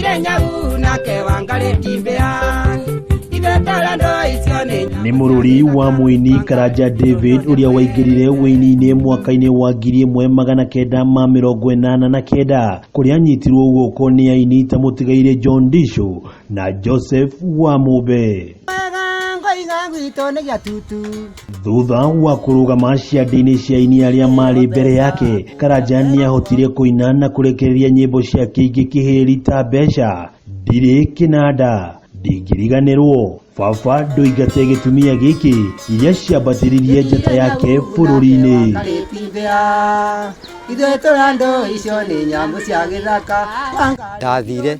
Ndirĩ nyau nake Wangarĩ ti mbĩa. Ithuĩ tũrĩ andũ icio nĩ nyamũ. Nĩ mũrũri wa mũini Karanja David ũrĩa waingĩrire wĩini-inĩ mwaka-inĩ wa 1989 kũrĩa anyitirwo guoko nĩ aini ta mũtigairĩ John Ndicũ na Joseph Wamũmbe. Wega ngoiga gwitũ nĩ gĩatutu. Thutha wa kũrũgama ciande-inĩ cia aini arĩa marĩ mbere yake, Karanja nĩahotire kũina na kũrekereria nyĩmbo ciake ingĩ kĩhĩri ta Mbeca, Ndirĩ Kĩnanda, Ndingĩriganĩrwo, Baba Ndũingate Gĩtumia Gĩkĩ, iria ciambatĩririe njata yake bũrũri-inĩ. Ithuĩ tũrĩ andũ icio nĩ nyamũ cia gĩthaka. Ndathire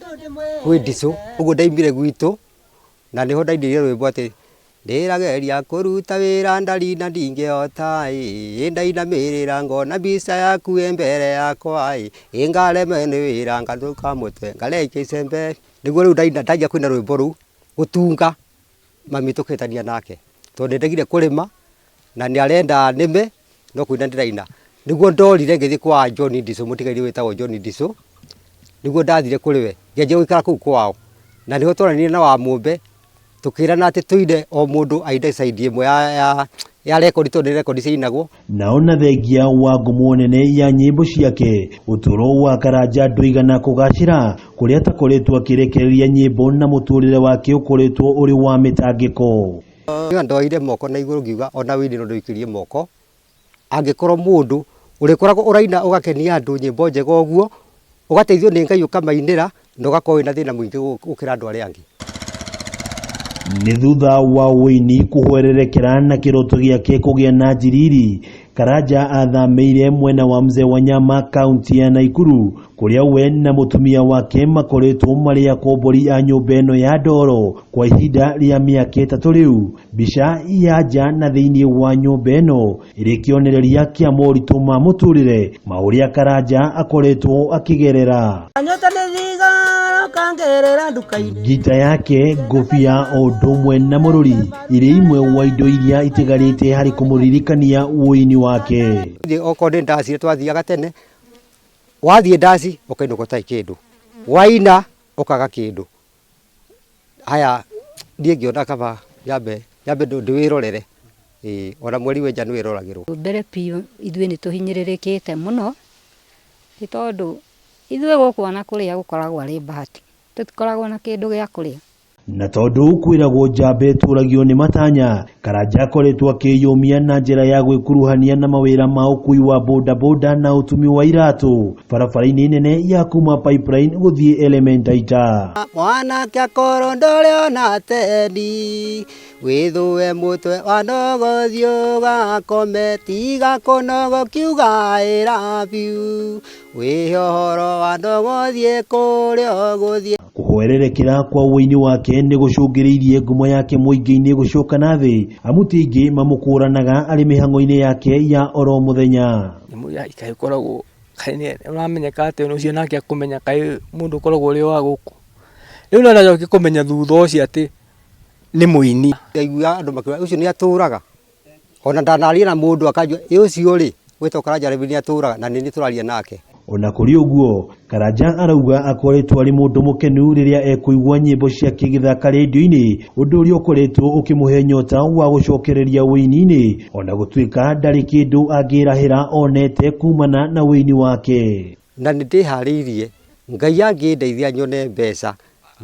kwĩ ndicũ ũguo ndaimire gwitũ na nĩho ndainĩire rwĩmbo atĩ ndĩrageria kũruta wĩra ndari na ndingĩhota ĩ ndainamĩrĩra ngona mbica yaku ĩ mbere yakwa ĩ ngaremwo nĩ wĩra ngathũka mũtwe ngarekia icembe. Nĩguo rĩu ndaina ndanjia kũina rwĩmbo rũu gũtunga mami tũkĩhĩtania nake tondũ nĩ ndegire kũrĩma na nĩ arenda nĩme no kũina ndĩraina. Nĩguo ndorire ngĩthiĩ kwa John Ndicũ mũtigairĩ wĩtagwo John Ndicũ, nĩguo ndathire kũrĩ we ngĩanjia gũikara kũu kwao. Na nĩho twaranire na Wamũmbe tũkĩrana atĩ tũine o mũndũ aine side ĩmwe ya rekondi tondũ nĩ rekondi ciainagwo. Na ona thengia wa ngumo nene ya nyĩmbo ciake, ũtũũro wa Karanja ndũigana kũgacĩra kũrĩa atakoretwo akĩrekereria nyĩmbo na mũtũrĩre wake ũkoretwo ũrĩ wa mĩtangĩko. Ndoire moko na igũrũ ngiuga ona wĩini no ndũikĩrie moko, angĩkorwo mũndũ ũrĩkoragwo ũraina ũgakenia andũ nyĩmbo njega ũguo, ũgateithio nĩ Ngai ũkamainĩra na ũgakorwo wĩna thĩna mũingĩ gũkĩra andũ arĩa angĩ. Nĩ thutha wa ũini kũhwererekera na kĩroto gĩake kũgĩa na njiriri, Karanja athamĩire mwena wa Mzee Wanyama kaunti ya Naikuru kũrĩa we na mũtumia wake makoretwo marĩ akombori a nyũmba ĩno ya ndoro kwa ihinda rĩa mĩaka 3 rĩu. Mbica ya nja na thĩinĩ wa nyũmba ĩno ĩrĩ kĩonereria kĩa moritũ ma mũtũrĩre ma ũrĩa Karanja akoretwo akĩgerera. Nyota nĩ thigara ũkangerera nduka-inĩ. Ngita yake, ngũbia o ũndũ ũmwe na mũrũri irĩ imwe wa indo iria itigarĩte harĩ kũmũririkania ũini wake. Okorwo nĩ ndaci twathiaga tene, wathiĩ ndaci ũkainũka ũtarĩ kĩndũ, waina ũkaga kĩndũ. Haya niĩ ngĩona kaba nyambe ndĩwĩrorere, ĩĩ ona mweri wĩ nja nĩ wĩroragĩrwo. Mbere biũ ithuĩ nĩ tũhinyĩrĩrĩkĩte mũno, nĩ tondũ ithuĩ gũkũ ona kũrĩa gũkoragwo arĩ bahati, tũtikoragwo na kĩndũ gĩa kũrĩa. Na tondũ kwĩragwo njamba ĩtũragio nĩ matanya, Karanja akoretwo akĩyũmia na njĩra ya gwĩkuruhania na mawĩra ma ũkui wa bodaboda na ũtumi wa iratũ barabara-inĩ nene ya kuma Pipeline gũthiĩ Elementaita. Mwanake akorwo ndũrĩ ona tendi, wĩthũe mũtwe wa ndogo thiĩ ũgakome, tiga kũnoga ũkiuga I love you, wĩhe ũhoro wa ndogo thiĩ kũrĩa ũgũthiĩ. Kũhwererekera kwa ũini wake nĩ gũcũngĩrĩirie ngumo yake mũingĩ-inĩ gũcoka na thĩ, amu ti aingĩ mamũkũranaga arĩ mĩhang'o-inĩ yake ya oro mũthenya. Nyamũ ya ikaĩ ĩkoragwo kaĩ nĩ ũramenyeka atĩa ũcio nake akũmenya kaĩ mũndũ ũkoragwo ũrĩ wa gũkũ. Rĩu no ndacokire kũmenya thutha ũcio atĩ nĩ mũini. Ndaiguaga andũ makiuga ũcio nĩ atũraga, ona ndanaria na mũndũ akanjia ĩ ũcio rĩ wĩtagwo Karanja David nĩ atũraga na nĩ niĩ tũraria nake. Ona kũrĩ ũguo, Karanja arauga akoretwo arĩ mũndũ mũkenu rĩrĩa ekũigua nyĩmbo ciake igĩthaka rĩndiũ-inĩ, ũndũ ũrĩa ũkoretwo ũkĩmũhe nyota wa gũcokereria ũini-inĩ, ona gũtuĩka ndarĩ kĩndũ angĩrahĩra onete kumana na ũini wake. Na nĩ ndĩharĩirie Ngai angĩndeithia nyone mbeca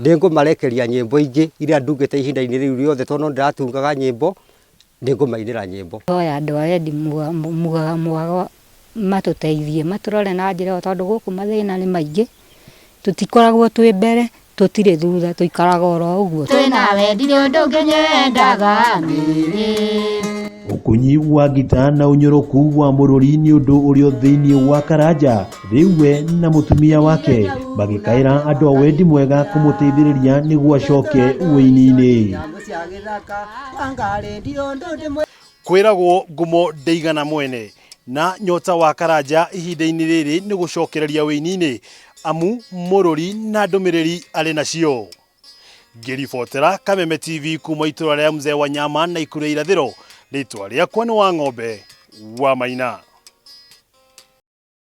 nĩ ngũmarekeria nyĩmbo ingĩ iria ndungĩte ihinda-inĩ rĩu rĩothe tondũ no ndĩratungaga nyĩmbo, nĩ ngũmainĩra nyĩmbo. Hoya andũ a wendi mwega matũteithie, matũrore na njĩra ĩyo tondũ gũkũ mathĩna nĩ maingĩ, tũtikoragwo twĩ mbere, tũtirĩ thutha, tũikaraga oro ũguo. Twĩna wendi ũndũ ũngĩ nyendaga mĩrĩ. Ũkunyi wa ngita na ũnyoroku wa mũrũri nĩ ũndũ ũrĩ thĩinĩ wa Karanja, rĩu we na mũtumia wake magĩkaĩra andũ a wendi mwega kũmũteithĩrĩria nĩguo acoke ũini-inĩ. Kwĩragwo ngumo ndĩigana mwene na nyota wa Karanja ihinda-inĩ rĩrĩ nĩ gũcokereria ũini-inĩ amu mũrũri na ndũmĩrĩri arĩ nacio. Ngĩribotera Kameme TV kuma itũra rĩa Mzee Wanyama Naikuru ya irathĩro, rĩtwa rĩakwa nĩ Wang'ombe wa Maina.